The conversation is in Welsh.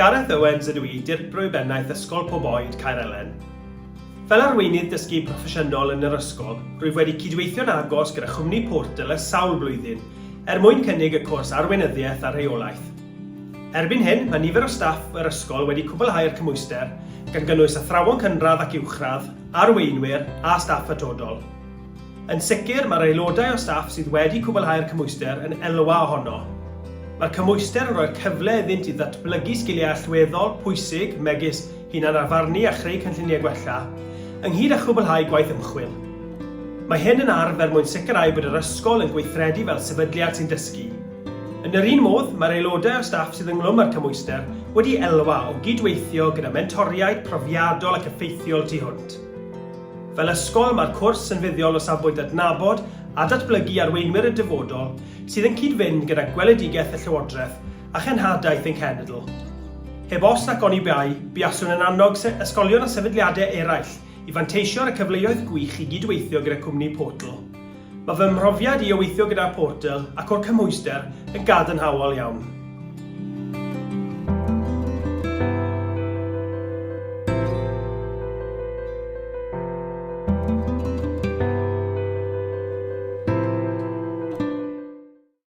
Gareth Owens ydw i, Dirprwy Bennaeth Ysgol Pob Oed, Caer Elen. Fel arweinydd dysgu proffesiynol yn yr ysgol, rwyf wedi cydweithio'n agos gyda chwmni Portal ers sawl blwyddyn, er mwyn cynnig y cwrs Arweinyddiaeth a Rheolaeth. Erbyn hyn, mae nifer o staff yr ysgol wedi cwblhau'r cymhwyster, gan gynnwys athrawon cynradd ac uwchradd, arweinwyr a staff atodol. Yn sicr, mae'r aelodau o staff sydd wedi cwblhau'r cymhwyster yn elwa ohono. Mae'r cymhwyster yn rhoi'r cyfle iddynt i ddatblygu sgiliau allweddol, pwysig, megis hunan-arfarnu a chreu cynlluniau gwella, ynghyd â chwblhau gwaith ymchwil. Mae hyn yn arf er mwyn sicrhau bod yr ysgol yn gweithredu fel sefydliad sy'n dysgu. Yn yr un modd, mae'r aelodau o staff sydd ynghlwm â'r cymhwyster wedi elwa o gyd-weithio gyda mentoriaid profiadol ac effeithiol tu hwnt. Fel ysgol, mae'r cwrs yn fuddiol o safbwynt adnabod a datblygu arweinwyr y dyfodol sydd yn cyd-fynd gyda gweledigaeth y Llywodraeth a chenhadaeth ein cenedl. Heb os nac oni bai, buaswn yn annog ysgolion a sefydliadau eraill i fanteisio ar y cyfleoedd gwych i gyd-weithio gyda cwmni Portal. Mae fy mhrofiad i o weithio gyda Portal ac o'r cymhwyster yn gadarnhaol iawn.